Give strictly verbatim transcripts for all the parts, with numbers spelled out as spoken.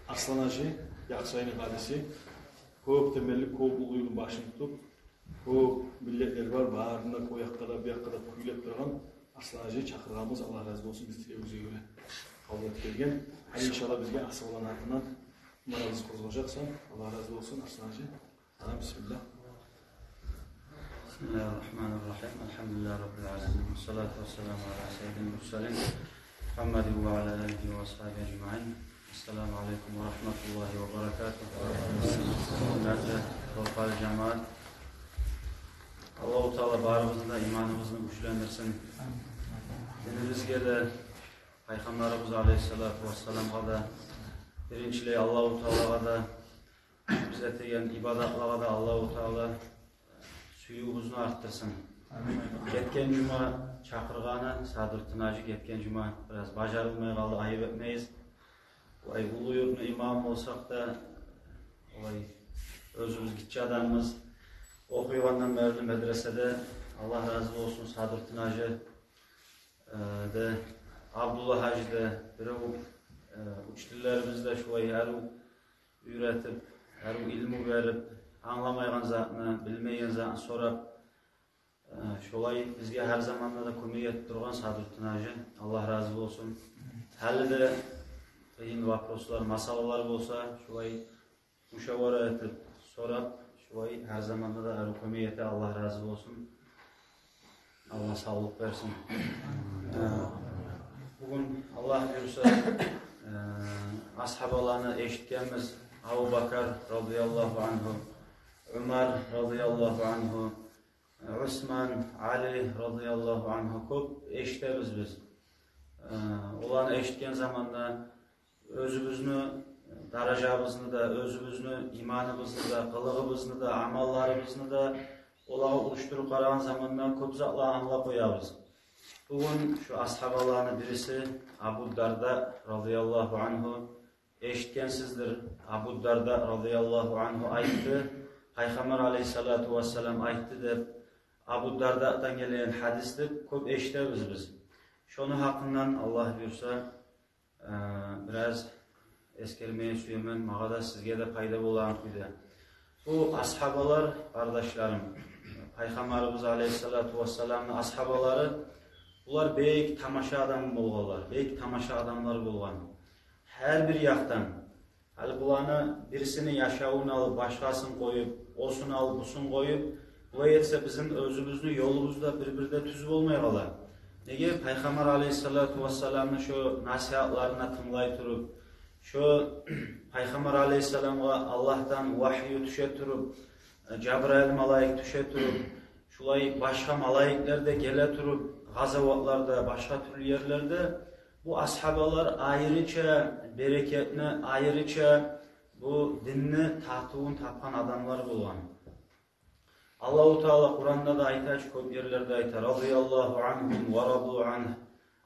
Арслан-гьажи, Яхсайны къадиси, кёп темелли, кёп уллу юртну башын тутуп, кёп миллетлер бар, барын да о якъгъа да, бу якъгъа да кюйлеп турагъан Арслан-гьажи чакъыргъанбыз, Аллагь рази болсун, биз тилегибизге гёре къабул этип гелген. Гьали, иншаллагь, бизге асхабаланы гьакъындан иманыбызны къозгъажакъсан. Аллагь рази болсун, Арслан-гьажи. Гьа, бисмиллагь. بسم الله الرحمن الرحيم. الحمد لله رب العالمين. والصلاة والسلام على سيد المرسلين محمد وعلى آله وأصحابه أجمعين. السلام عليكم ورحمة الله وبركاته. Гьюрметли Топал жамаат. Аллагьу Таала барыбызны да иманыбызны гючлендирсин. Динибизге де, Пайхаммарыбыз алейгьиссалату вассаламгъа да, биринчилей Аллагьу Таалагъа да, биз этеген ибадатлагъа да Аллагьу Таала сюювюбюзню артдырсын. Гетген жума чакъыргъаны Садрутдин-гьажи, гетген жума бираз бажарылмай къалды, айып этмегиз. Олай уллу юртну имамы болсакъ да, олай оьзюбюз гиччи адамбыз. Охуйгъандан берли медреседе, Аллагь рази болсун, Садрутдин-гьажи, э, де, Абдуллагь-гьажи де, бирев, э, учительлерибиз де шулай арив уьйретип, арив илму берип, англамайгъан затны, билмейген затны сорап, э, шолай бизге гьар заманда да кёмек этип тургъан Садрутдин-гьажи, Аллагь рази болсун. Гьали де къыйын вопрослар, масъалалар болса, шулай мушавара этип, сорап, шулай гьар заманда да арив кёмек эте, Аллагь рази болсун. Аллагь савлукъ берсин. Э, бугюн, Аллагь буюрса, э, асгьабаланы эшитгенбиз: Абубакар радияллагьу ангьу, Умар радияллагьу ангьу, Усман, Али радияллагьу ангьу. Кёп эшитебиз биз. Э, оланы эшитген заманда оьзюбюзню даражабызны да, оьзюбюзню иманыбызны да, къылыгъыбызны да, амалларыбызны да олагъа урушдуруп къарагъан заманда кёп затланы англап къоябыз. Бугюн шу асгьабаланы бириси Абу Дарда радияллагьу ангьу, эшитгенсиздир, Абу Дарда радияллагьу ангьу айтды, Пайхаммар алейгьиссалату вассалам айтды деп, Абу Дардадан гелген гьадис деп кёп эшитебиз биз. Шону гьакъындан, Аллагь буюрса, э, бираз эсгермеге сюемен, магъа да, сизге де пайда болагъан кюйде. Бу асгьабалар, къардашларым, Пайхаммарыбыз алейгьиссалату вассаламны асгьабалары, булар бек тамаша адам болгъанлар, бек тамаша адамлар болгъан. Гьар бир якъдан, гьали буланы бирисини яшавун алып, башгъасын къоюп, осун алып, бусун къоюп, булай этсе, бизин оьзюбюзню ёлубуз да бир-бирде тюз болмай къала. Неге? Пайхаммар алейгьиссалату вассаламны шо насигьатларына тынглай туруп, шо Пайхаммар алейгьиссаламгъа Аллагьдан вагью тюше туруп, Жабрайыл малайик тюше туруп, шулай башгъа малайиклер де геле туруп, гъазаватларда, башгъа тюрлю ерлерде, бу асгьабалар айрыча берекетни, айрыча бу динни татывун тапгъан адамлар болгъан. Аллагьу Таала Къуранда да айта чы, кёп ерлерде айта: «Радияллагьу ангьум ва раду ангь».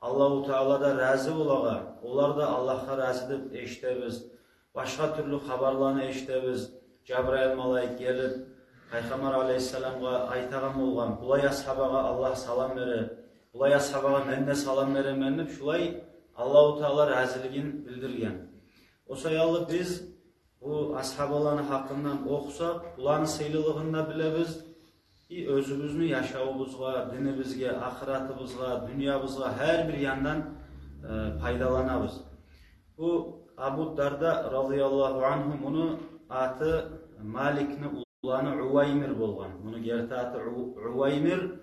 Аллагьу Таала да рази олагъа, олар да Аллагьгъа рази деп эшитебиз. Башгъа тюрлю хабарланы эшитебиз. Жабрайыл малайик гелип, Пайхаммар алейгьиссаламгъа айтагъан болгъан: «Булай асгьабагъа Аллагь салам бере, булай асгьабагъа мен де салам беремен», – деп, шулай Аллагьу Таала разилигин билдирген. О саялы биз бу асгьабаланы гьакъындан охусакъ, буланы сыйлылыгъын да билебиз. И оьзюбюзню яшавубузгъа, динибизге, ахыратыбызгъа, дюньябызгъа, гьар бир яндан, э, пайдаланабыз. Бу Абу Дарда радияллагьу ангьу, муну аты Маликни уланы Уваймир болгъан. Муну герти аты У-, Уваймир,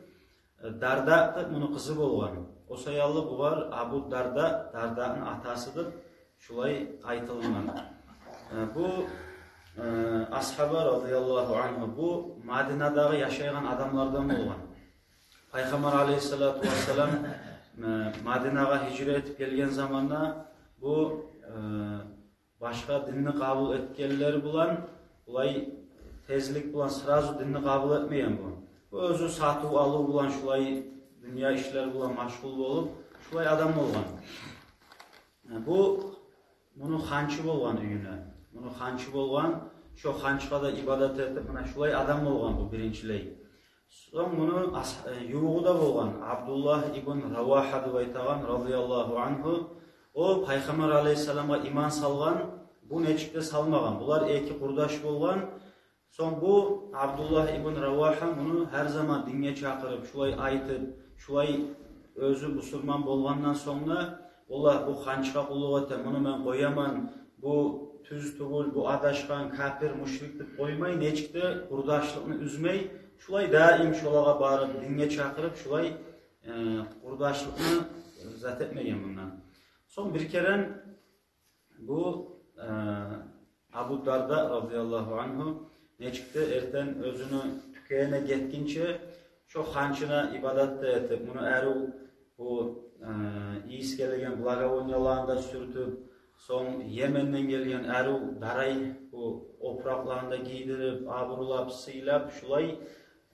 э, Дарда да муну къызы болгъан. О саялы бугъар Абу Дарда, Дарданы атасы деп шулай айтылгъан. Э, бу, э, асгьаба радияллагьу ангьу, бу Мадинадагъы яшайгъан адамлардан болгъан. Пайхаммар алейгьиссалату вассалам, э, Мадинагъа гьижра этип гелген заманда бу, э, башгъа динни къабул этгенлер булан булай тезлик булан, сразу динни къабул этмеген бу. Бу оьзю сатыв-алыв булан, шулай дюнья ишлер булан машгъул болуп, шулай адам болгъан. Бу, муну ханчы болгъан уьюне. Муну ханчы болгъан, шо ханчгъа да ибадат этип, муна шулай адам болгъан бу биринчилей. Сонг муну ас-, э, ювугъу да болгъан, Абдуллагь ибн Равагьа деп айтагъан, радияллагьу ангьу, о Пайхаммар алайгьиссаламгъа иман салгъан, бу нечик де салмагъан. Булар эки къурдаш болгъан. Сонг бу Абдуллагь ибн Равагьа муну гьар заман динге чакъырып, шулай айтып, шулай оьзю бусурман болгъандан сонг да, валлагь, бу ханчгъа къуллукъ эте, муну мен къояман, бу тюз тюгюл, бу адашгъан, капир, мушрик деп къоймай, нечик де къурдашлыкъны уьзмей, шулай даим шолагъа барып, динге чакъырып, шулай, э, къурдашлыкъны зат этмеген мундан. Сонг бир керен бу, э, Абу Дарда, радияллагьу ангьу, нечик де эртен оьзюню тюкенине гетгинче, шо ханчына ибадат да этип, муну арив бу, э, ийис гелеген благовонияларын да сюртюп, сонг Йеменден гелген арив дарай бу опуракъларын да гийдирип, абурлап, сыйлап, шулай,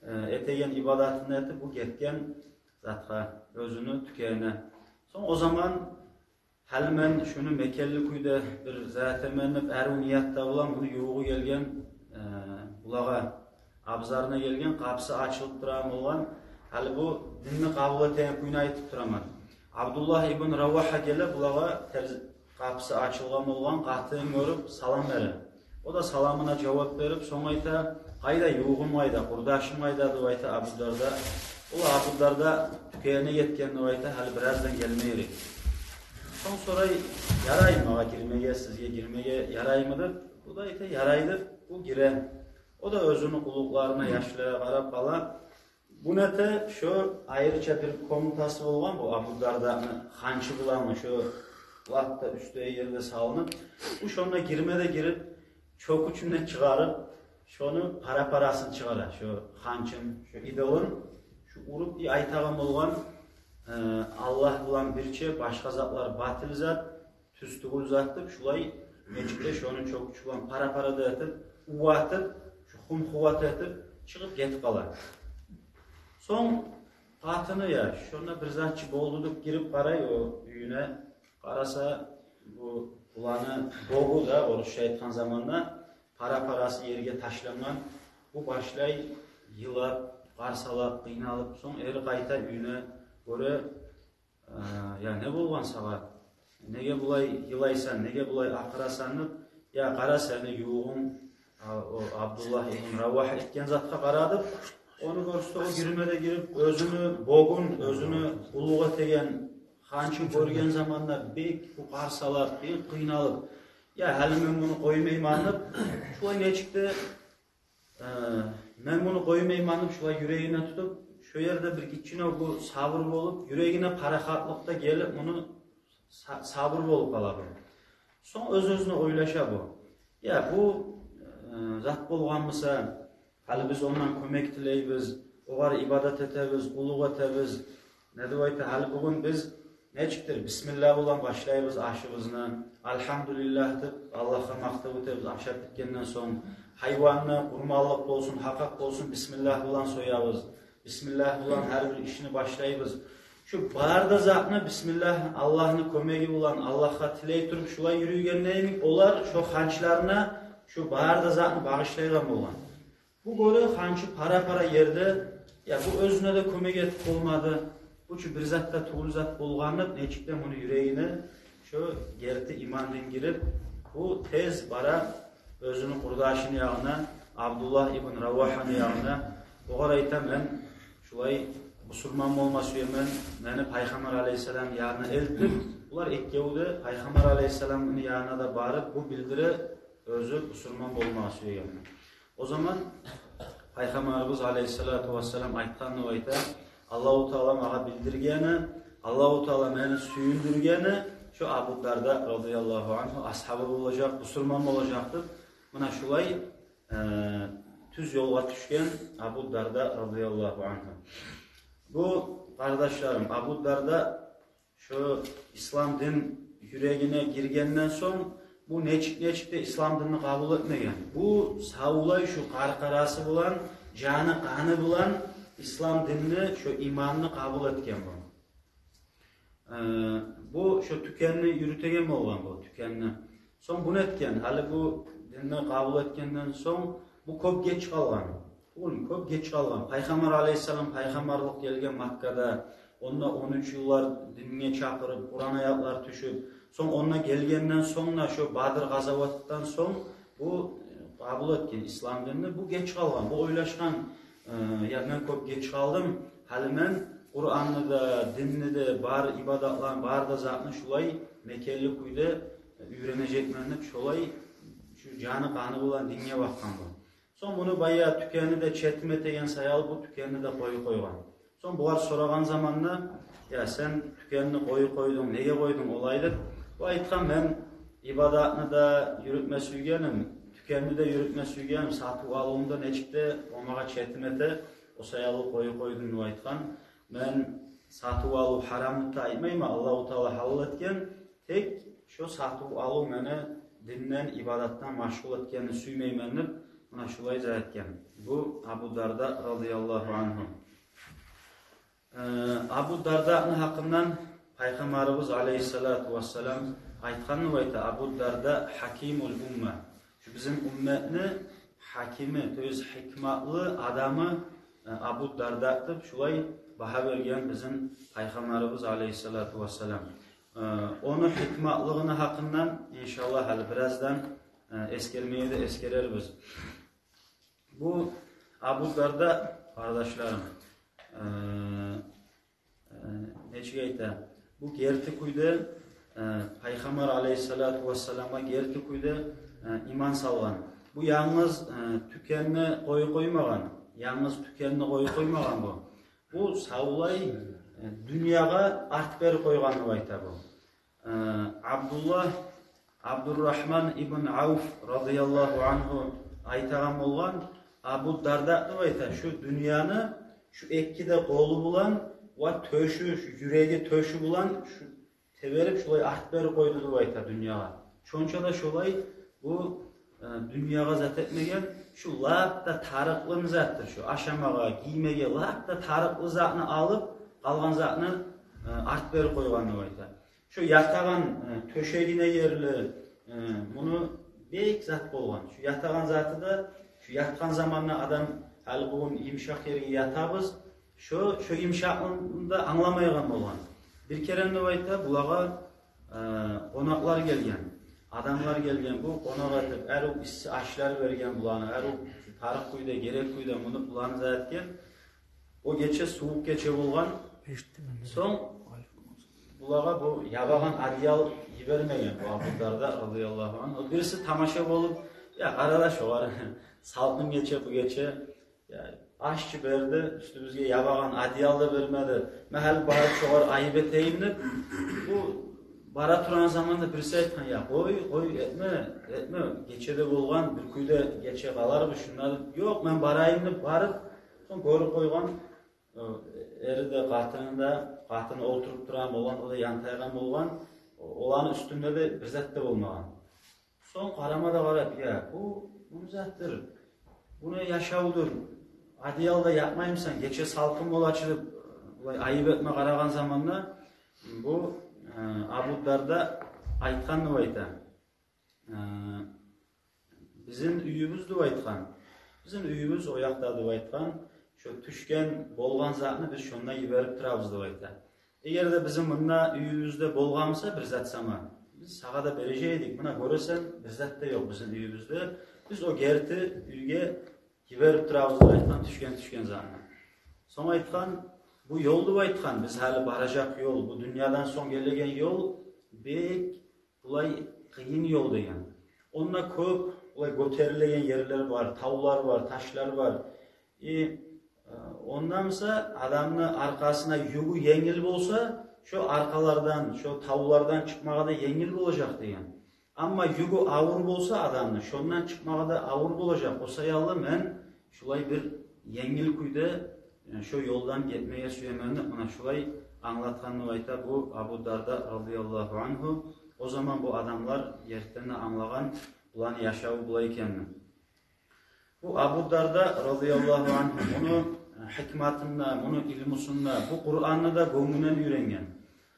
э, этеген ибадатын этип, бу гетген затгъа, оьзюню тюкенине. Сонг о заман гьали мен шуну мекенли кюйде бир зат этемен деп, арив ният да булан муну ювугъу гелген, э, булагъа, абзарына гелген, къапусы ачылып турагъан болгъан. Гьали бу динни къабул этеген кюйню айтып тураман. Абдуллагь ибн Равагьа геле, булагъа терз-, къапусы ачылгъан болгъан, къатынын гёрюп, салам бере. О да саламына жавап берип, сонг айта: «Къайда, ювугъум къайда, къурдашым къайда?» – деп айта Абу Дарда. Ол Абу Дарда тюкенине гетген деп айта, гьали бираздан гелме герек. Сонг сорай: «Яраймы магъа гирмеге, сизге гирмеге яраймы?» – деп. Бу да айта: «Ярай», – деп, бу гире. О да оьзюню къуллукъларына, яшлагъа къарап къала. Бу нете, шо айрыча бир комнатасы болгъан бу Абу Дарданы, ханчы булангъы, шо лап да уьстде ерде салынып. Бу шонда гирме де гирип, чёкючюн де чыгъарып, шону пара-парасын чыгъара, шо ханчын, шо идолун, шо уруп, и айтагъан болгъан: «Э, Аллагь булан бирче, башгъа затлар батил зат, тюз тюгюл зат», – деп, шулай нечик де шону чёкюч булан пара-пара да этип, уватып, шо хум-хуват этип, чыгъып гетип къала. Сонг къатыны, я, шонда бир зат чы болду деп, гирип къарай о уьюне. Къараса, бу, буланы богу да, орусча айтгъан заманда, пара-парасы ерге ташлангъан. Бу башлай йылап, къарсалап, къыйналып, сонг эри къайта уьюне, гёре: «Э, я, не болгъан сагъа? Неге булай йылайсан, неге булай акъырасан?» – деп. «Я, къара, сени ювугъунг, а, о Абдуллагь ибн Равагьа этген затгъа къара», – деп. Ону гёрсете, о гирме де гирип, оьзюню богун, оьзюню къуллукъ этеген ханчын гёрген заманда бек бу къарсалап, бек къыйналып: «Я, гьали мен муну къоймайман», – деп, шулай нечик де, э, «Мен муну къоймайман», – деп, шулай юрегине тутуп, шо ерде бир гиччинев бу сабур болуп, юрегине парахатлыкъ да гелип, муну са-, сабур болуп къала бу. Сонг оьз-оьзюне ойлаша бу: «Я, бу, э, зат болгъан буса, гьали биз ондан кёмек тилейбиз, огъар ибадат этебиз, къуллукъ этебиз. Не деп айта, гьали бугюн биз нечикдир бисмиллагь булан башлайбыз ашыбызны, альгьамдулиллагь деп Аллагьгъа макътав этебиз, ашап битгенден сонг, гьайванны, къурманлыкъ болсун, гьакъакъ болсун, бисмиллагь булан соябыз, бисмиллагь булан гьар бир ишни башлайбыз. Шу бары да затны бисмиллагь, Аллагьны кёмеги булан Аллагьгъа тилей туруп, шулай юрюйгенлейин, олар шо ханчларына шу бары да затны багъышлайгъан болгъан». Бу гёре ханчы пара-пара ерде, я, бу оьзюне де кёмек этип болмады, бу чу бир зат да тюгюл зат болгъан деп, нечик де муну юрегине шо герти иман дин гирип, бу тез бара оьзюню къурдашыны ягъына, Абдуллагь ибн Равагьаны ягъына. Огъар айта: «Мен шулай бусурман болма сюемен, мени Пайхаммар алайгьиссаламны янына элт», – деп. Булар эккеви де Пайхаммар алайгьиссаламны янына да барып, бу билдире оьзю бусурман болма сюегенин. О заман Пайхаммарыбыз алайгьиссалату вассалам айтгъан деп айта: «Аллагьу Таала магъа билдиргени, Аллагьу Таала мени сююндюргени, шо Абу Дарда, радияллагьу ангьу, асгьабы болажакъ, бусурман болажакъ», – деп. Муна шулай, э, тюз ёлгъа тюшген Абу Дарда, радияллагьу ангьу. Бу, къардашларым, Абу Дарда шо ислам дин юрегине гиргенден сонг, бу нечик-нечик де ислам динни къабул этмеген. Бу савлай шу къаркъарасы булан, жаны-къаны булан ислам динни, шо иманны къабул этген бу. Э, бу шо тюкенни юрютеген болгъан бу, тюкенни. Сонг бу нетген, гьали бу динни къабул этгенден сонг, бу кёп геч къалгъан. Бугюн кёп геч къалгъан. Пайхаммар алейгьиссалам пайхаммарлыкъ гелген Маккада, онда он уьч йыллар динге чакъырып, Къуран аятлар тюшюп, сонг онда гелгенден сонг да, шо Бадр къазаватдан сонг бу, э, къабул этген ислам динни. Бу геч къалгъан, бу ойлашгъан, э, я мен кёп геч къалдым, гьали мен Къуранны да, динни де, бар ибадатланы, бар да затны шулай мекенли кюйде, э, уьйренежекмен деп, шолай шу жаны-къаны булан динге бакъгъан бу. Сонг муну баягъы тюкенни де четим этеген саялы, бу тюкенни де къоюп къойгъан. Сонг булар сорагъан заманда: «Я, сен тюкенни къоюп къойдунг, неге къойдунг олай?» — деп. Бу айтгъан: «Мен ибадатны да юрютме сюйгеним, тюкенни де юрютме сюйгеним, сатыв-алывну да нечик де къоймагъа четим эте, о саялы къоюп къойдум», — деп айтгъан. «Мен сатыв-алыв гьарам деп де айтмайман, Аллагьу Таала гьалал этген, тек шо сатыв-алыв мени динден, ибадатдан машгъул этгенни сюймеймен», — деп, муна шулай зат этген. Бу Абу Дарда радияллагьу ангьу. Э, Абу Дарданы гьакъындан Пайхаммарыбыз алейгьиссалату вассалам айтгъанны айта: «Абу Дарда гьакимул умма». Шу бизин умматны гьакими, то есть гьикматлы адамы, э, Абу Дарда деп шулай багьа берген бизин Пайхаммарыбыз алейгьиссалату вассалам. Э, ону гьикматлыгъыны гьакъындан, иншаллагь, гьали бираздан, э, эсгермеге де эсгерербиз. Бу Абу Дарда, къардашларым, э, э, нечик айта, бу герти кюйде, э, Пайхаммар алейгьиссалату вассаламгъа герти кюйде, э, иман салгъан. Бу янгыз, э, тюкенни къоюп къоймагъан, янгыз тюкенни къоюп къоймагъан бу. Бу савлай, э, дюньягъа арт берип къойгъан деп айта бу. Э, Абдуллагь, Абдуррагьман ибн Авф радияллагьу ангьу айтагъан болгъан, Абу Дарда деп айта, шу дюньяны шу эки де къолу булан ва тёшю, шу юреги, тёшю булан шу теберип, шулай арт берип къойду деп айта дюньягъа. Шонча да шолай бу, э, дюньягъа зат этмеген, шу лап да тарыкълы затдыр, шу ашамагъа, гиймеге лап да тарыкълы затны алып, къалгъан затны, э, арт берип къойгъан деп айта. Шу ятагъан, э, тёшегине ерли, э, муну бек зат болгъан. Шу ятагъан заты да, шу ятгъан заманда адам, гьали бугюн йымышакъ ерге ятабыз, шо, шо йымышакълыгъын да англамайгъан болгъан. Бир керен деп айта, булагъа, э, къонакълар гелген, адамлар гелген, бу къонакъ этип, арив исси ашлар берген буланы, арив тарыкъ кюйде, герек кюйде муну буланы зат этген. О гече сувукъ гече болгъан. Эшитдим мен. Сонг булагъа бу ябагъан одеял йибермеген бу Абу Дарда радияллагьу ангьу. О бириси тамаша болуп: «Я, къара да, шогъар салкъын гече бу гече. Я, аш чы берди, уьстюбюзге ябагъан одеял да бермеди. Мен гьали барып шогъар айып этейим», — деп. Бу бара турагъан заманда бириси айтгъан: «Я, къой, къой, этме, этме. Гече де болгъан, бир кюйде гече къаларбыз шунда», — деп. «Ёкъ, мен барайым», — деп барып, сонг гёрюп къойгъан, э, эри де, къатыны да, къатыны олтуруп турагъан болгъан, о да янтайгъан болгъан, оланы уьстюнде де бир зат да болмагъан. Сонг къарама да къарап: «Я, бу, бу не затдыр? Бу не яшавдур? Одеял да япмаймысан, гече салкъын бола чы», — деп, булай айып этме къарагъан заманда бу, э, Абу Дарда айтгъан деп айта. Э, «Бизин уьюбюз, — деп айтгъан, — бизин уьюбюз о якъда, — деп айтгъан. — Шо тюшген, болгъан затны биз шонда йиберип турабыз, — деп айта. — Эгер де бизин мунда уьюбюзде болгъан буса бир зат сама, биз сагъа да бережек эдик. Муна гёресен, бир зат да ёкъ бизин уьюбюзде. Биз о герти уьйге йиберип турабыз», — деп айтгъан, тюшген, тюшген затны. Сонг айтгъан: «Бу ёл, — деп айтгъан, — биз гьали баражакъ ёл, бу дюньядан сонг гелеген ёл бек булай къыйын ёл, — деген. — Онда кёп булай гётерилеген ерлер бар, тавлар бар, ташлар бар. И, э, ондан буса адамны аркъасына югю енгил болса, шо аркъалардан, шо тавлардан чыкъмагъа да енгил болажакъ, — деген. — Амма югю авур болса адамны, шондан чыкъмагъа да авур болажакъ. О саялы мен шулай бир енгил кюйде, э, шо ёлдан гетмеге сюемен», — деп, муна шулай англатгъан деп айта бу Абу Дарда радияллагьу ангьу. О заман бу адамлар гертиден де англагъан буланы яшаву булай экенни. Бу Абу Дарда радияллагьу ангьу муну, э, гьикматын да, муну илмусун да, бу Къуранны да гёнгюнден уьйренген.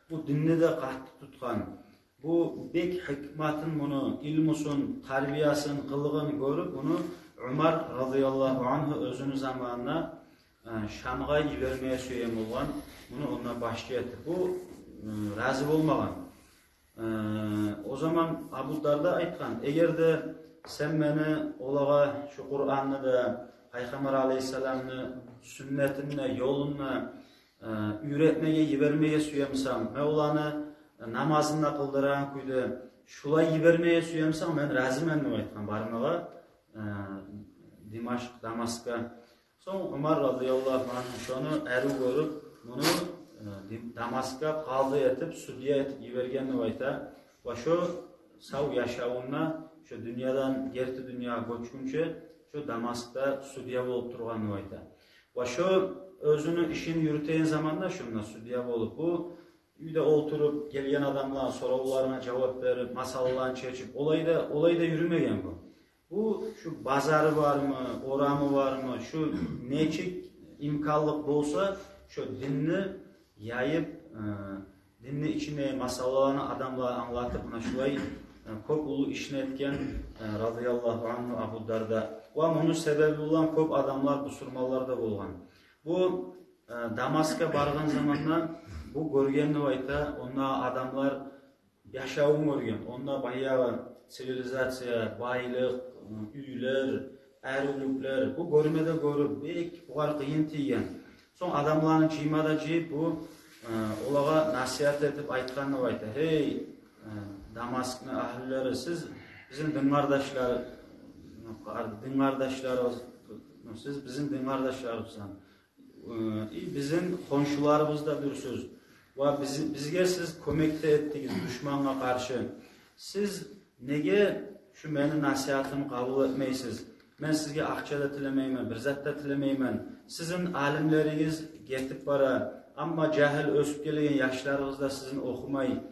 Бу динни де къатты тутгъан. Бу бек гьикматын, муну илмусун, тарбиясын, къылыгъын гёрюп, муну Умар радияллагьу ангьу оьзюню заманына, э, Шамгъа йибермеге сюеген болгъан, муну онда башчы этип. Бу, э, рази болмагъан. Э, о заман Абу Дарда айтгъан: «Эгер де сен мени олагъа шу Къуранны да, Пайхаммар алейгьиссаламны сюннетин де, ёлун да, э, уьйретмеге, йибермеге сюемисен, мен оланы намазын да къылдырагъан кюйде, шулай йибермеге сюемисен, мен разимен», — деп айтгъан бармагъа, э, Димашкъ, Дамаскъгъа. Сонг Умар радияллагьу ангьу шону арив гёрюп, муну, э, Дим-, Дамаскъгъа къазы этип, судья этип йиберген деп айта. Ва шо сав яшавунда, шо дюньядан герти дюньягъа гёчгюнче, шо Дамаскъда судья болуп тургъан деп айта. Ва шо оьзюню ишин юрютеген заманда, шонда судья болуп, бу уьйде олтуруп, гелген адамланы соравларына жавап берип, масъалаланы чечип, олай да, олай да юрюмеген бу. Бу шу базары бармы, орамы бармы, шу нечик имканлыкъ болса, шо динни яйып, э, динни ичине масъалаланы адамлагъа англатып, муна шулай, э, кёп уллу ишни этген, э, радияллагьу ангьу Абу Дарда. Ва муну себеби булан кёп адамлар бусурманлар да болгъан. Бу, э, Дамаскъгъа баргъан заманда бу гёрген деп айта, онда адамлар яшавун гёрген. Онда баягъы цивилизация, байлыкъ, уьйлер, аривлюклер, бу гёрме де гёрюп, бек бугъар къыйын тийген. Сонг адамланы жыйма да жыйып, бу, э, олагъа насигьат этип айтгъан деп айта: «Гьей, э, Дамаскъны агьлюлери, сиз бизин дин къардашлар-, дин къардашларыбыз, сиз бизин дин къардашларыбыздан, э, и бизин хоншуларыбыз да дюрсюз. Ва биз, бизге сиз кёмек де этдигиз душмангъа къаршы. Сиз неге шу мени насигьатымны къабул этмейсиз? Мен сизге акъча да тилемеймен, бир зат да тилемеймен. Сизин алимлеригиз гетип бара, амма жагьил оьсюп гелеген яшларыгъыз да сизин охумай.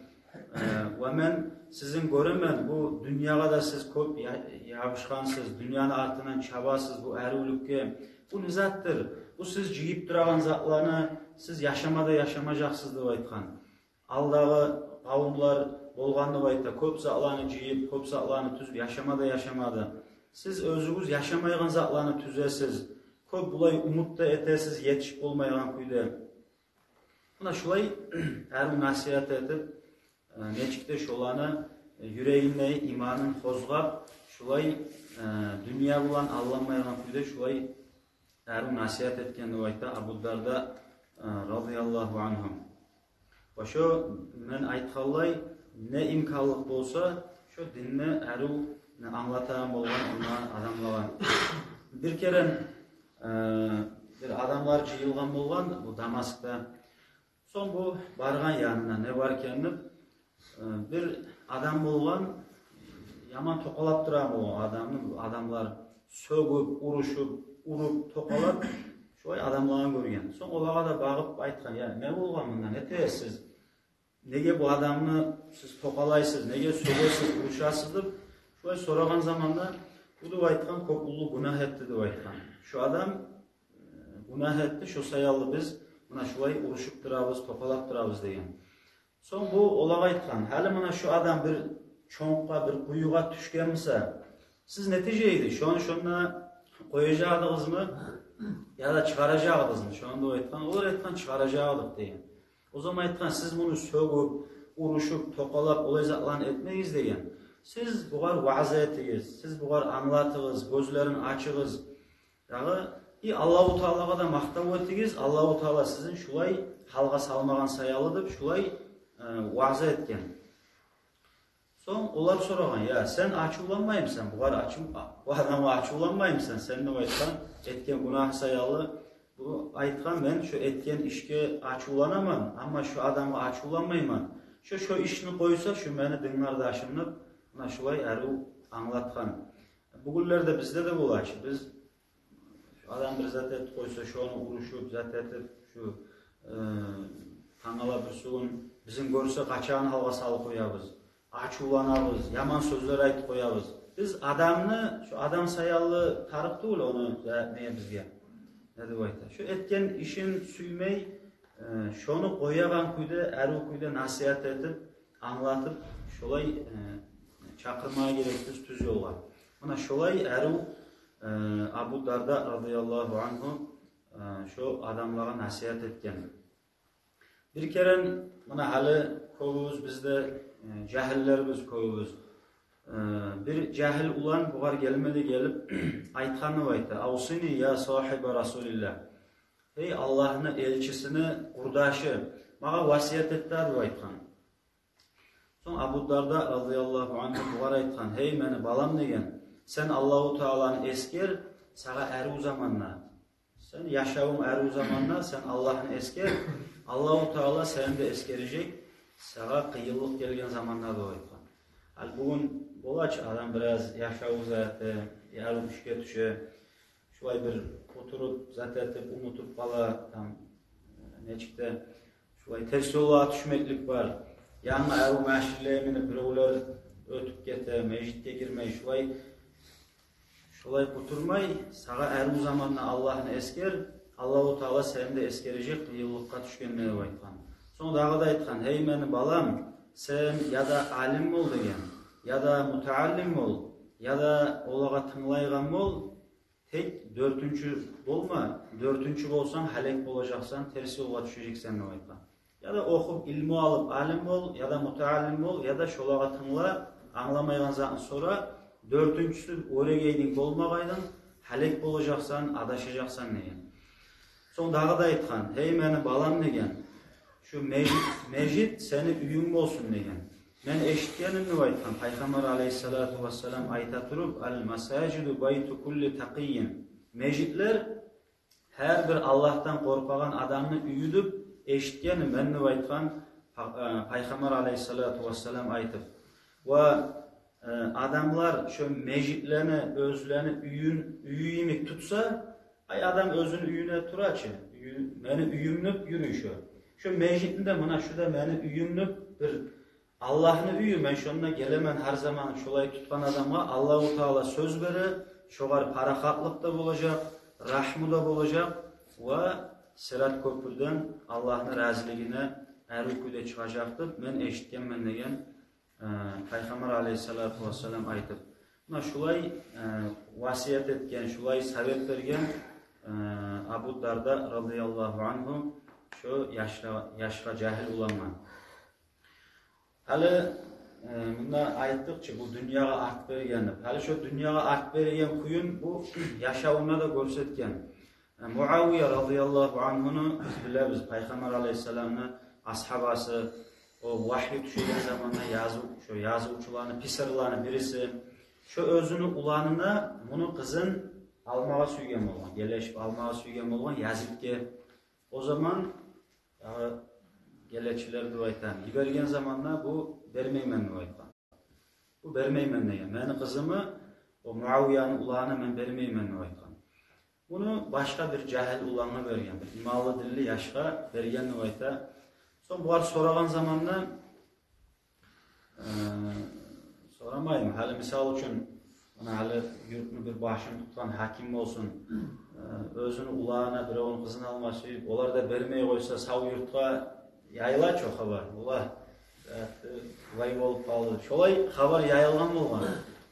Э, ва мен сизин гёремен, бу дюньягъа да сиз кёп я-, ябушгъансыз, дюньяны артындан чабасыз, бу аривлюкге. Бу не затдыр? Бу сиз жыйып турагъан затланы сиз яшама да яшамажакъсыз», — деп айтгъан. Алдагъы къавумлар болгъан деп айта, кёп затланы жыйып, кёп затланы тюзюп, яшама да яшамады. Сиз оьзюгюз яшамайгъан затланы тюзесиз. Кёп булай умут да этесиз, етишип болмайгъан кюйде. Муна шулай арив насигьат этип, э, нечик де шоланы, э, юрегинде иманын къозгъап, шулай, э, дюнья булан алданмайгъан кюйде шулай арив насигьат этген деп айта Абу Дарда, э, радияллагьу ангьу. Ва шо мен айтгъанлай, не имканлыкъ болса, шо динни арив англатагъан болгъан онда адамлагъа. Бир керен, э, бир адамлар жыйылгъан болгъан бу Дамаскъда. Сонг бу баргъан янына, не бар экен деп, э, бир адам болгъан, яман токъалап турагъан болгъан адамны, адамлар сёгюп, урушуп, уруп, токъалап, шолай адамланы гёрген. Сонг олагъа да багъып айтгъан: «Я, не болгъан мунда, не этесиз? Неге бу адамны сиз токъалайсыз, неге сёгесиз, урушасыз?» — деп, шолай сорагъан заманда, бу деп айтгъан: «Кёп уллу гюнагь этди», — деп айтгъан. «Шу адам, э, гюнагь этди, шо саялы биз муна шулай урушуп турабыз, токъалап турабыз», — деген. Сонг бу олагъа айтгъан: «Гьали муна шу адам бир чонкъгъа, бир къуюгъа тюшген буса, сиз не этежек эди? Шону шонда къояжакъ эдигизми, яда чыгъаражакъ эдигизми?» — шону деп айтгъан. Олар айтгъан: «Чыгъаражакъ эдик», — деген. О заман айтгъан: «Сиз муну сёгюп, урушуп, токъалап, олай затланы этмегиз, — деген. — Сиз бугъар ваъза этигиз, сиз бугъар англатыгъыз, гёзлерин ачыгъыз. Дагъы, и Аллагьу Таалагъа да макътав этигиз, Аллагьу Таала сизин шулай гьалгъа салмагъан саялы», — деп, шулай, э, ваъза этген. Сонг олар сорагъан: «Я, сен ачувланмаймысан, бугъар ачув-, бу адамгъа ачувланмаймысан сен?» — деп айтгъан, этген гюнагь саялы. Бу айтгъан: «Мен шо этген ишге ачувланаман, амма шо адамгъа ачувланмайман. Шо, шо ишни къойса, шо мени дин къардашым», — деп, муна шулай арив англатгъан. Бугюнлерде бизде де бола чы, биз Адам бир зат этип къойса, шону урушуп, зат этип, шу, э, тангала-бирисигюн бизин гёрсе, къачагъан гьалгъа салып къоябыз. Ачувланабыз, яман сёзлер айтып къоябыз. Биз адамны, шу адам саялы тарыкъ тюгюл ону, э, не бизге, не деп айта, шу этген ишин сюймей, э, шону къоягъан кюйде, арив кюйде насигьат этип, англатып, шолай, э, чакъырмагъа герекбиз тюз ёлгъа. Муна шолай арив Э, Абу Дарда радияллагьу ангьу, э, шо адамлагъа насигьат этген. Бир керен, муна, гьали кёбюбюз бизде, э, жагьиллербиз кёбюбюз. Э, бир жагьил улан бугъар гелмеди, гелип айтгъанны айта: «Авсини я сагьиба Расулиллагь». «Гьей, Аллагьны элчисини къурдашы, магъа васият эт дагъы», — деп айтгъан. Сонг Абу Дарда радияллагьу ангьу бугъар айтгъан: «Гьей, мени балам, — деген, — сен Аллагьу Тааланы эсгер сагъа арив заманда. Сен яшавунг арив заманда сен Аллагьны эсгер, Аллагьу Таала сени де эсгережек сагъа къыйынлыкъ гелген заманда», — деп айтгъан. Гьали бугюн бола чы, адам бираз яшаву заты, арив ишге тюше, шулай бир къутуруп, зат этип, унутуп къала, там, нечик де, шулай терс ёлгъа тюшмеклик бар. Янгы арив машинлеге минип биревлер оьтюп гете, межитге гирмей, шулай, шулай къутурмай, сагъа арив заманда Аллагьны эсгер, Аллагьу Таала сени де эсгережек къыйынлыкъгъа тюшгенде, деп айтгъан. Сонг дагъы да айтгъан: «Гьей, мени балам, сен яда алим бол, — деген, — яда мутааллим бол, яда олагъа тынглайгъан бол, тек дёртюнчю болма, дёртюнчю болсанг, гьалек болажакъсан, терс ёлгъа тюшежексен», — деп айтгъан. «Яда охуп, илму алып, алим бол, яда мутааллим бол, яда шолагъа тынгла, англамайгъан затны сора, дёртюнчюсю, оьрегейдинг болмагъайдынг, гьалек болажакъсан, адашажакъсан», — деген. Сонг дагъы да айтгъан: «Гьей, мени балам, — деген, — шу межит, межит сени уьюнг болсун, — деген. — Мен эшитгенмен, — деп айтгъан, — Пайхаммар алайгьиссалату вассалам айта туруп: „Ал-масажиду байту кулли такъиййин“. Межитлер гьар бир Аллагьдан къоркъагъан адамны уьюдюр деп эшитгенмен мен», — деп айтгъан Пай-, э, Пайхаммар алайгьиссалату вассалам айтып. Ва, э, адамлар шо межитлени оьзлени уьюн, уьюн йимик тутса, ай, адам оьзюню уьюне тура чы, уью-, мени уьюм деп юрюй шо. Шо межитни де, муна, шу да мени уьюм деп бир Аллагьны уьюю, мен шонда гелемен гьар заман, шолай тутгъан адамгъа Аллагьу Таала сёз бере, шогъар парахатлыкъ да болажакъ, рагьму да болажакъ ва Сират кёпюрден Аллагьны разилигине арив кюйде чыгъажакъ деп мен эшитгенмен, — деген, э, Пайхаммар алайгьиссалату вассалам айтып. Муна шулай, э, васият этген, шулай совет берген, э, Абу Дарда радияллагьу ангьу шо яшгъа, яшгъа, жагьил улангъа. Гьали, э, мунда айтдыкъ чы, бу дюньягъа арт берген деп. Гьали шо дюньягъа арт берген кююн бу яшавунда да гёрсетген. Э, Муавия радияллагьу ангьуну биз билебиз, Пайхаммар алайгьиссаламны асгьабасы, о вагьйу тюшеген заманда языв-, шо язывчуланы, писарланы бириси. Шо оьзюню уланына муну къызын алмагъа сюйген болгъан, гелешип алмагъа сюйген болгъан Язитге. О заман, дагъы, гелечилер деп айтайым, йиберген заманда бу бермеймен деп айтгъан. Бу бермеймен деген. Мени къызымны о Муавияны уланына мен бермеймен деп айтгъан. Буну башгъа бир жагьил улангъа берген, бир иманлы, динли яшгъа берген деп айта. Сонг бугъар сорагъан заманда, э, сорамаймы? Гьали, мисал учун, муна гьали юртну бир башын тутгъан гьаким болсун, э, оьзюню уланына биревню къызын алма сюйюп, олар да бермей къойса, сав юртгъа яйыла чы о хабар. Олар, э, вай болуп къалды. Шолай хабар яйылгъан болгъан.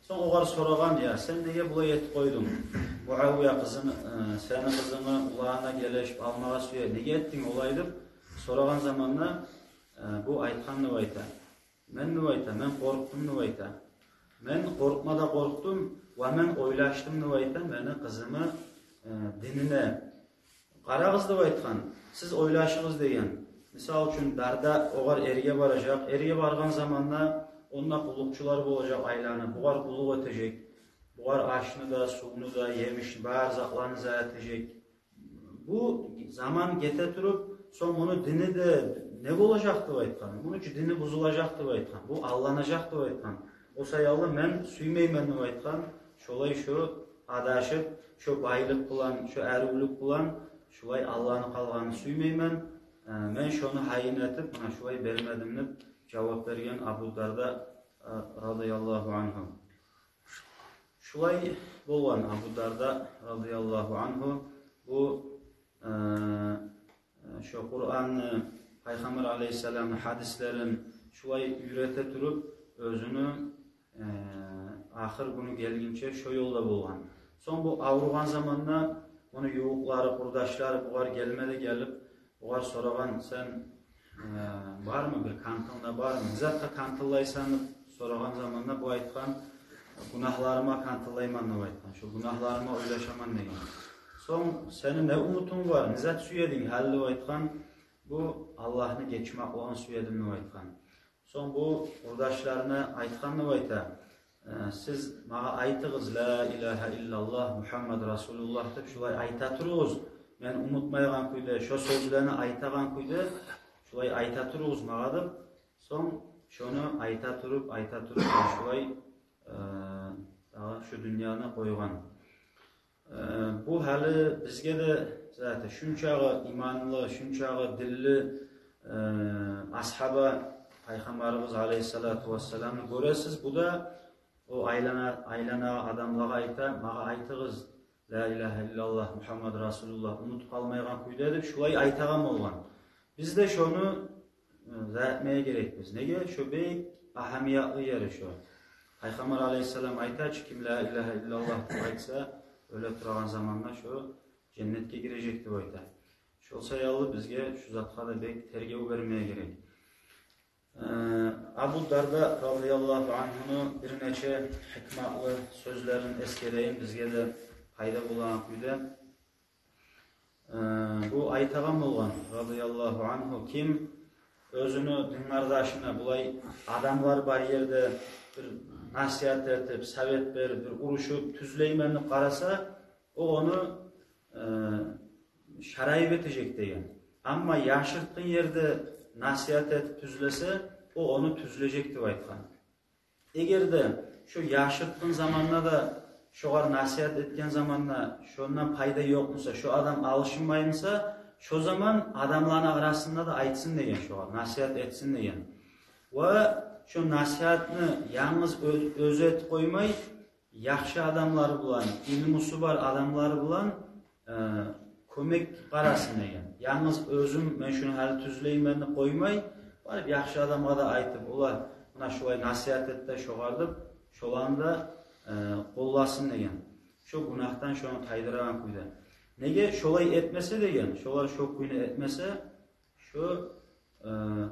Сонг огъар сорагъан: «Я, сен неге булай этип къойдунг? Муавия къызын, э, сени къызынгны уланына гелешип алмагъа сюе. Неге этдинг олай?» — деп сорагъан заманда, э, бу айтгъан деп айта. Мен, деп айта, мен къоркъдум деп айта. Мен къоркъма да къоркъдум, ва мен ойлашдым деп айта, мени къызымны, э, динине. Къарагъыз деп айтгъан, сиз ойлашыгъыз деген. Мисал учун, Дарда огъар эрге баражакъ, эрге баргъан заманда онда къуллукъчулар болажакъ айланып, бугъар къуллукъ этежек, бугъар ашны да, сувну да, емишни, бар затланы зат этежек. Бу заман гете туруп, сонг муну дини де не болажакъ деп айтгъан? Муну чу дини бузулажакъ деп айтгъан. Бу алданажакъ деп айтгъан. О саялы мен сюймеймен деп айтгъан. Шолай шо адашып, шо байлыкъ булан, шо аривлюк булан шулай алданып къалгъанны сюймеймен. Э, мен шону гьайын этип, муна шулай бермедим деп жавап берген Абу Дарда, э, радияллагьу ангьу. Шулай болгъан Абу Дарда радияллагьу ангьу. Бу, э, шо Къуранны, Пайхаммар алайгьиссаламны гьадислерин шулай уьйрете туруп, оьзюню, э, ахыр гюню гелгинче шо ёлда болгъан. Сонг бу авругъан заманда муну ювукълары, къурдашлары бугъар гелме де гелип, бугъар сорагъан: «Сен, э, бармы, бир кантынг да бармы? Не затгъа кантыллайсан?» — деп сорагъан заманда бу айтгъан: «Гюнагьларыма кантыллайман», — деп айтгъан. «Шо гюнагьларыма ойлашаман», — деген. «Сонг сени не умутунг бар? Не зат сюе эдинг гьали?» — деп айтгъан. «Бу Аллагьны гечмакълыгъын сюе эдим», — деп айтгъан. Сонг бу къурдашларына айтгъан деп айта: «Э, сиз магъа айтыгъыз: „Ла илагьа иллаллагь, Мугьаммад расулуллагь“, — деп, — шулай айта туругъуз. Мен унутмайгъан кюйде, шо сёзлени айтагъан кюйде шулай айта туругъуз магъа», — деп. Сонг шону айта туруп, айта туруп, шулай, э, дагъы шу дюньяны къойгъан. Э, бу гьали бизге де, заты, шунчагъы иманлы, шунчагъы динли, э, асгьаба Пайхаммарыбыз алейгьиссалату вассаламны гёресиз. Бу да о айлана, айлана адамлагъа айта: «Магъа айтыгъыз: „Ла илагьа иллаллагь, Мугьаммад расулуллагь“, унутуп къалмайгъан кюйде», — деп, шулай айтагъан болгъан. Биз де шону, э, зат этмеге герекбиз. Неге? Шо бек агьамиятлы ери шо. Пайхаммар алейгьиссалам айта чы: «Ким „Ла илагьа иллаллагь“ деп айтса, оьле турагъан заманда шо женнетге гирежек», — деп айта. Шо саялы бизге шу затгъа да бек тергев бермеге герек. Э, Абу Дарда радияллагьу ангьуну бир нече гьикматлы сёзлерин эсгерейим, бизге де пайда болагъан кюйде. Э, бу айтагъан болгъан, радияллагьу ангьу: «Ким оьзюню дин къардашына, булай адамлар бар ерде бир насигьат этип, совет берип, бир урушуп тюзлеймен деп къараса, о ону, э, шарайып этежек», — деген. «Амма яшыртгъын ерде насигьат этип тюзлесе, о ону тюзлежек», — деп айтгъан. Эгер де шо яшыртгъын заманда да шогъар насигьат этген заманда шондан пайда ёкъ буса, шо адам алышынмай буса, шо заман адамланы арасында да айтсын деген, шогъар насигьат этсин деген. Ва шо насигьатны янгыз оьз-, оьзю этип къоймай, яхшы адамлар булан, илмусу бар адамлар булан, э, кёмек къарасын деген. Янгыз оьзюм, мен шуну гьали тюзлеймен деп къоймай, барып яхшы адамгъа да айтып, олар муна шулай насигьат эт де шогъар деп, шоланы да, э, къолласын деген. Шо гюнагьдан шону тайдырагъан кюйде. Неге шолай этмесе деген, шолар шо кюйню этмесе, шо, э,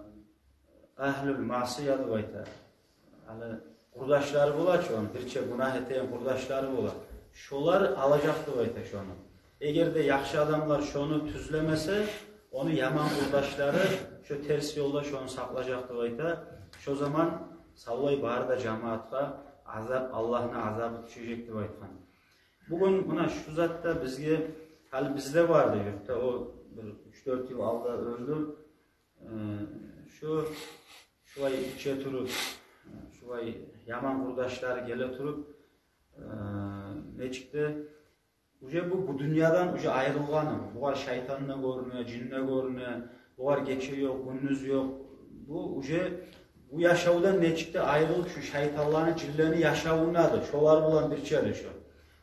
агьлюл маъсия деп айта. Гьали къурдашлары бола чы ону, бирче гюнагь этеген къурдашлары бола. Шолар алажакъ деп айта шону. Эгер де яхшы адамлар шону тюзлемесе, ону яман къурдашлары шо терс ёлда шону сакълажакъ деп айта. Шо заман савлай бары да жамаатгъа азап, Аллагьны азабы тюшежек деп айтгъан. Бугюн муна шу затда бизге, гьали бизде барды юртда, о бир уьч-дёрт йыл алда оьлдю. Э, шу, шулай иче туруп, шулай яман къурдашлары геле туруп, э, нечик де, уже бу, бу дюньядан уже айрылгъаны, бугъар шайтан да гёрюне, жин де гёрюне, бугъар гече ёкъ, гюндюз ёкъ. Бу уже бу яшавдан нечик де айрылып, шу шайтанланы, жинлени яшавундады, шолар булан бирче эди шо.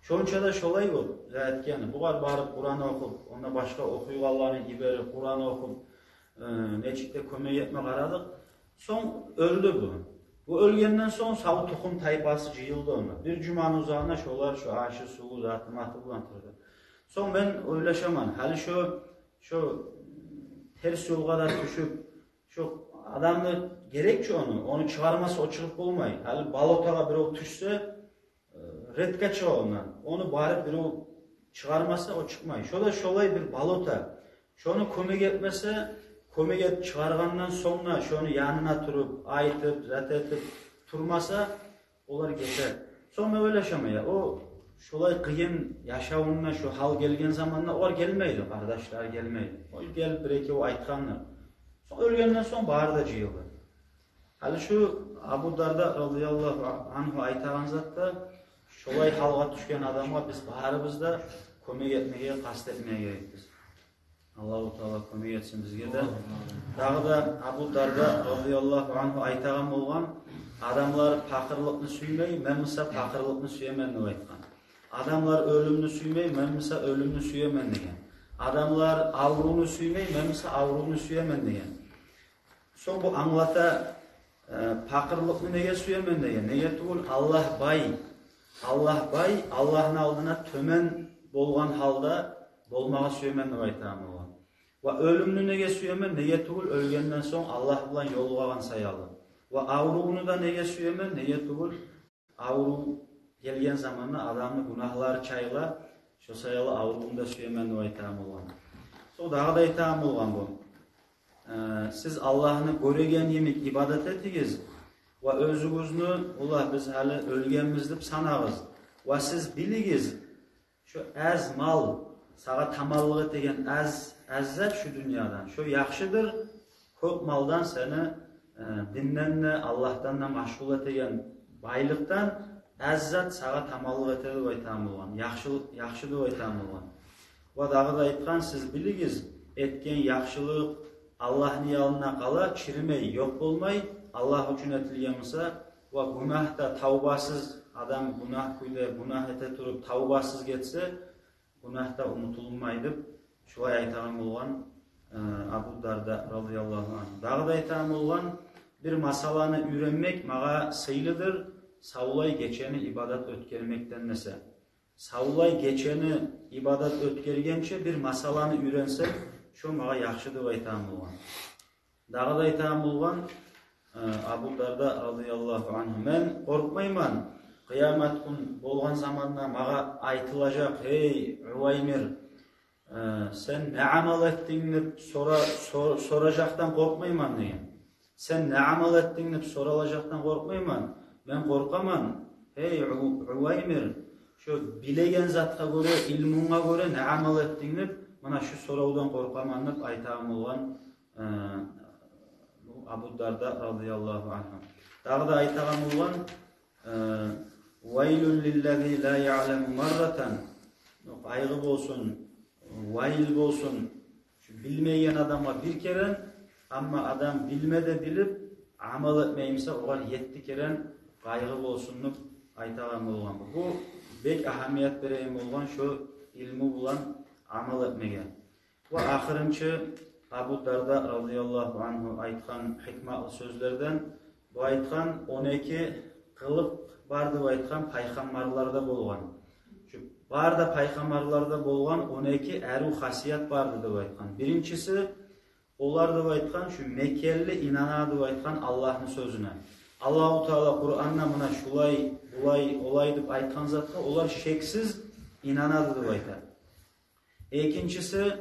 Шонча да шолай болуп, зат этгени, бугъар барып Къуран охуп, онда башгъа охуйгъанланы йиберип, Къуран охуп, э, нечик де кёмек этме къарадыкъ. Сонг оьлдю бу. Бу оьлгенден сонг сав тухум-тайпасы жыйылды онда. Бир жуманы узагъына шолар шо ашы-суву, заты-маты булан турду. Сонг мен ойлашаман, гьали шо, шо терс ёлгъа да тюшюп, шо адамны герек чи ону, ону чыгъармаса, о чыгъып болмай. Гьали болотогъа биров тюшсе, э, редко чыгъа ондан. Ону барып биров чыгъармаса, о чыкъмай. Шо да шолай бир болото. Шону кёмек этмесе, кёмек этип чыгъаргъандан сонг да шону янына туруп, айтып, зат этип турмаса, олар гете. Сонг мен ойлашаман, я, о шолай къыйын яшавунда шо гьал гелген заманда олар гелмейди, къардашлар гелмейди. О гелип бир-экев айтгъандыр. Сонг оьлгенден сонг бары да жыйылды. Гьали шу Абу Дарда радияллагьу ангьу айтагъан затда, шолай гьалгъа тюшген адамгъа биз барыбыз да кёмек этмеге къаст этмеге герекбиз. Аллагьу Таала кёмек этсин бизге де. Дагъы да Абу Дарда радияллагьу ангьу айтагъан болгъан: «Адамлар пакъырлыкъны сюймей, мен буса пакъырлыкъны сюемен», — деп айтгъан. «Адамлар оьлюмню сюймей, мен буса оьлюмню сюемен», — деген. «Адамлар аврувну сюймей, мен буса аврувну сюемен», — деген. Сонг бу англата, э, пакъырлыкъны неге сюемен деген. Неге тюгюл, Аллагь бай. Аллагь бай, Аллагьны алдына тёбен болгъан гьалда болмагъа сюемен деп айтагъан болгъан. Ва оьлюмню неге сюемен? Неге тюгюл, оьлгенден сонг Аллагь булан ёлугъагъан саялы. Ва аврувну да неге сюемен? Неге тюгюл, аврув гелген заманда адамны гюнагьлары чайыла, шо саялы аврувну да сюемен деп айтагъан болгъан. Сонг дагъы да айтагъан болгъан бу: э, сиз Аллагьны гёреген йимик ибадат этигиз ва оьзюгюзню, олар, биз гьали оьлгенбиз деп санагъыз. Ва сиз билигиз, шо аз мал, сагъа таманлыкъ этеген аз, аз зат шу дюньядан, шо яхшыдыр кёп малдан, сени, э, динден де, Аллагьдан да машгъул этеген байлыкъдан аз зат сагъа таманлыкъ этеди деп айтагъан болгъан, яхшы, яхшы деп айтагъан болгъан. Ва дагъы да айтгъан: сиз билигиз, этген яхшылыкъ Аллагьны янында къала, чиримей, ёкъ болмай, Аллагь учун этилген буса. Ва гюнагь да тавбасыз, адам гюнагь кюйде гюнагь эте туруп тавбасыз гетсе, гюнагь да унутулмай деп, шулай айтагъан болгъан, э, Абу Дарда радияллагьу ангьу. Дагъы да айтагъан болгъан: бир масъаланы уьйренмек магъа сыйлыдыр савлай гечени ибадат оьтгермекден эсе. Савлай гечени ибадат оьтгергенче бир масъаланы уьйренсем, шо магъа яхшы деп айтагъан болгъан. Дагъы да айтагъан болгъан, э, Абу Дарда радияллагьу ангьу: мен къоркъмайман къыямат гюн болгъан заманда магъа айтылажакъ: «Гьей, Уваймир, э, сен не амал этдинг?» — деп сора-, сор-, соражакъдан къоркъмайман деген. «Сен не амал этдинг?» — деп соралажакъдан къоркъмайман. Мен къоркъаман: «Гьей, У-, Уваймир, шо билеген затгъа гёре, илмунга гёре не амал этдинг?» — деп, муна шу соравдан къоркъаман деп айтагъан болгъан, э, Абу Дарда радияллагьу ангьу. Дагъы да айтагъан болгъан, э: «Вайлун лиллази ла яъламу марратан». Къайгъы болсун, вайл болсун шу билмейген адамгъа бир керен, амма адам билме де билип, амал этмей буса, огъар етти керен къайгъы болсун деп айтагъан болгъан. Бу бек агьамият береген болгъан шо илму булан амал этмеге. Ва ахырынчы Абу Дарда радияллагьу ангьу айтгъан гьикматлы сёзлерден, бу айтгъан: он эки къылыкъ бар деп айтгъан пайхаммарларда болгъан. Шу бар да пайхаммарларда болгъан он эки арив хасият барды деп айтгъан. Биринчиси, олар деп айтгъан, шу мекенли инанады деп айтгъан Аллагьны сёзюне. Аллагьу Таала Къуранда муна шулай, булай, олай деп айтгъан затгъа олар шексиз инанады деп айта. Экинчиси,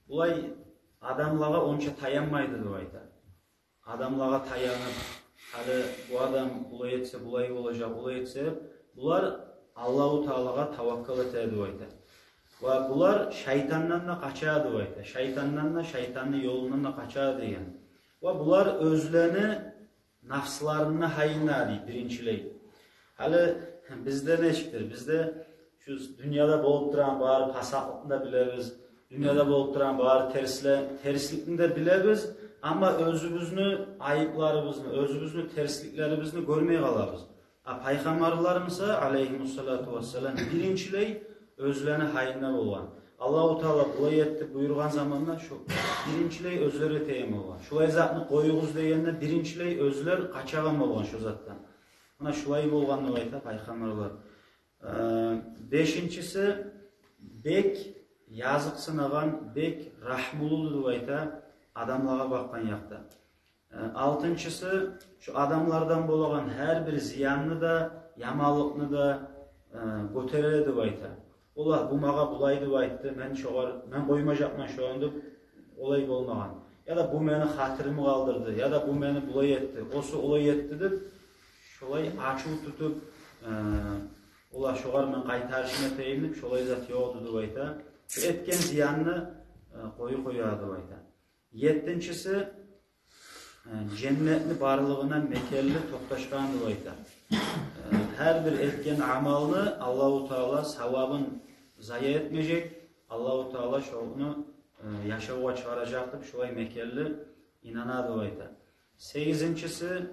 булай адамлагъа онча таянмайды деп айта. Адамлагъа таянып, гьали бу адам булай этсе, булай болажакъ, булай этсе, булар Аллагьу Таалагъа таваккал этеди деп айта. Ва булар шайтандан да къачады деп айта. Шайтандан да, шайтанны ёлундан да къачады деген. Ва булар оьзлени нафсларыны гьайына дей, биринчилей. Гьали бизде нечикдир? Бизде шу дюньяда болуп турагъан бары пасатлыкъны да билебиз, дюньяда болуп турагъан бары терсле-, терсликни де билебиз, амма оьзюбюзню айыпларыбызны, оьзюбюзню терсликлерибизни гёрмей къалабыз. А пайхаммарларыбыз буса, алейгьимуссалату вассалам, биринчилей оьзлени гьайында болгъан. Аллагьу Таала булай эт деп буюргъан заманда шу биринчилей оьзлеге тиеген болгъан. Шулай затны къоюгъуз дегенде, биринчилей оьзлер къачагъан болгъан шу затдан. Муна шулай болгъан деп айта пайхаммарлар. Э, бешинчиси, бек языкъсынагъан, бек рагьмулуду деп айта адамлагъа бакъгъан якъда. Э, алтынчысы, шу адамлардан болагъан гьар бир зиянны да, яманлыкъны да, э, гётереди деп айта. Олар: «Бу магъа булай деп айтды, мен шогъар, мен къоймажакъман шону», — деп, олай болмагъан. Яда: «Бу мени хатиримни къалдырды», яда: «Бу мени булай этди, осу олай этди», — деп, шолай ачув тутуп, э, олар: «Шогъар мен къайтарышын этейим», — деп, шолай зат ёкъду деп айта. Шу этген зиянны, э, къою къояды деп айта. Еттинчиси, э, женнетни барлыгъына мекенли токъташгъан деп айта. Э, гьар бир этген амалны Аллагьу Таала савабын зая этмежек, Аллагьу Таала шону, э, яшавгъа чыгъаражакъ деп шулай мекенли инанады деп айта. Сегизинчиси,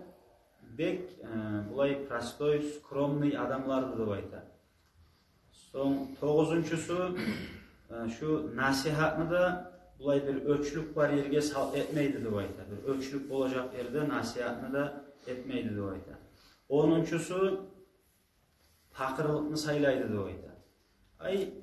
бек, э, булай простой, скромный адамларды деп айта. Сонг тогъузунчусу, э, шу насигьатны да булай бир оьчлюк бар ерге сал-, этмейди деп айта. Бир оьчлюк болажакъ ерде насигьатны да этмейди деп айта. Онунчусу, пакъырлыкъны сайлайды деп айта. Ай,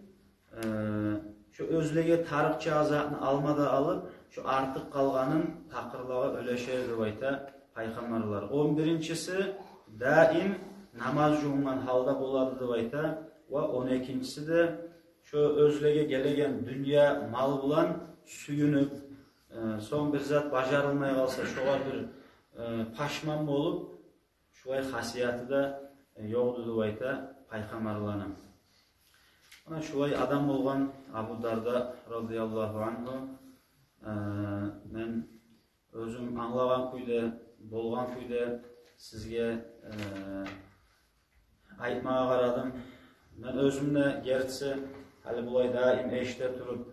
э, шо оьзлеге тарыкъча затны алма да алып, шо артыкъ къалгъанын пакъырлагъа уьлешер деп айта пайхаммарлар. Он биринчиси, даим намаз жувунгъан гьалда болады деп айта. Ва он экинчиси де, шо оьзлеге гелеген дюнья мал булан сююнюп, э, сонг бир зат бажарылмай къалса, шогъар бир, э, пашман болуп, шулай хасияты да, э, ёкъду деп айта пайхаммарланы. Муна шулай адам болгъан Абу Дарда радияллагьу ангьу. Э, мен оьзюм англагъан кюйде, болгъан кюйде сизге, э, айтмагъа къарадым. Мен оьзюм де, герти, гьали булай даим эшите туруп,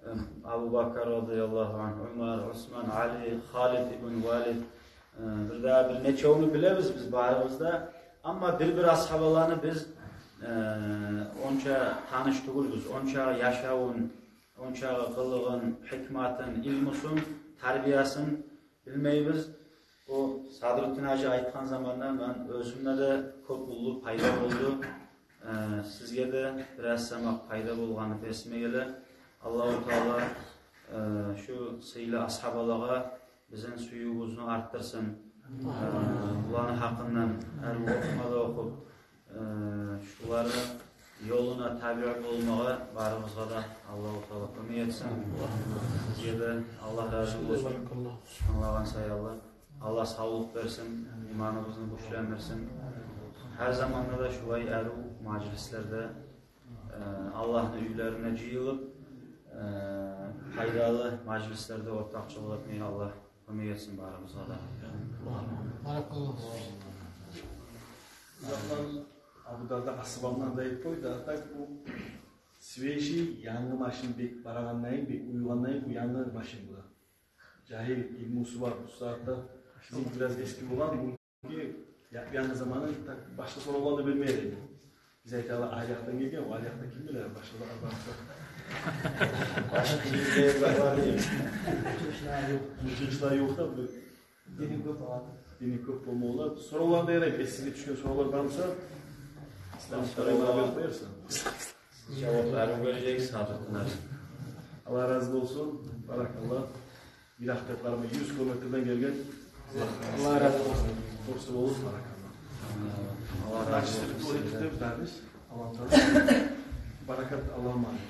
э, Абу Бакр радияллагьу ангьу, Умар, Усман, Али, Халид ибн Валид, э, бир дагъы бир нечевню билебиз биз барыбыз да. Амма бир-бир асгьабаланы биз, э, онча таныш тюгюлбюз, онча яшавун, онча къылыгъын, гьикматын, илмусун, тарбиясын билмейбиз. О Садрутдин гьажи айтгъан заманда мен оьзюмде де кёп уллу пайда болду. Э, сизге де бираз самакъ пайда болгъаны эсиме геле. Аллагьу Таала, э, шу сыйлы асгьабалагъа бизин сюювюбюзню артдырсын. Э, буланы гьакъындан арив охума да охуп, э, шуланы ёлуна табиъ болмагъа барыбызгъа да Аллагьу Таала кёмек этсин. Сизге де Аллагь рази болсун. Англагъан саялы. Аллагь савлукъ берсин, иманыбызны гючлендирсин. Гьар заманда да шулай арив мажлислерде, э, Аллагьны уьйлерине жыйылып, э, пайдалы мажлислерде ортакъчылыкъ этмеге Аллагь кёмек этсин барыбызгъа да. Баракаллагь. Узакъдан Абу Дарда асгьабамдан да айтып къойду. А так бу свежий, янгы машин, бек барагъанлайын, бек уйгъанлайын, бу янгы машин бу да. Жагьил, илмусу бар, бу сагьатда бизин бираз эски болгъан, бу я-, янгы заманы, так, башгъа соравлар да бермей эди. Биз айтайыкъ, ари якъдан гелген, о ари якъда ким биле, башгъа да бар. Башгъа ким биле, бар, бар дейм. Мутлукъчулар ёкъ да, бу. Дини кёп алады. Дини кёп болмагъанлар. Соравлар да ярай, эсигизге тюшген соравлар бар буса, ислам соравлар берип къоярсан. Жавапларын бережек сагьатына. Аллагь рази болсун. Баракаллагь. Йыракъ деп къарама, юз километрден гелген. Аллагь рази болсун. Кёп сав болугъуз, баракаллагь. Аллагь рази болсун. Аллагь рази болсун. Баракат, Аллагьумма амин.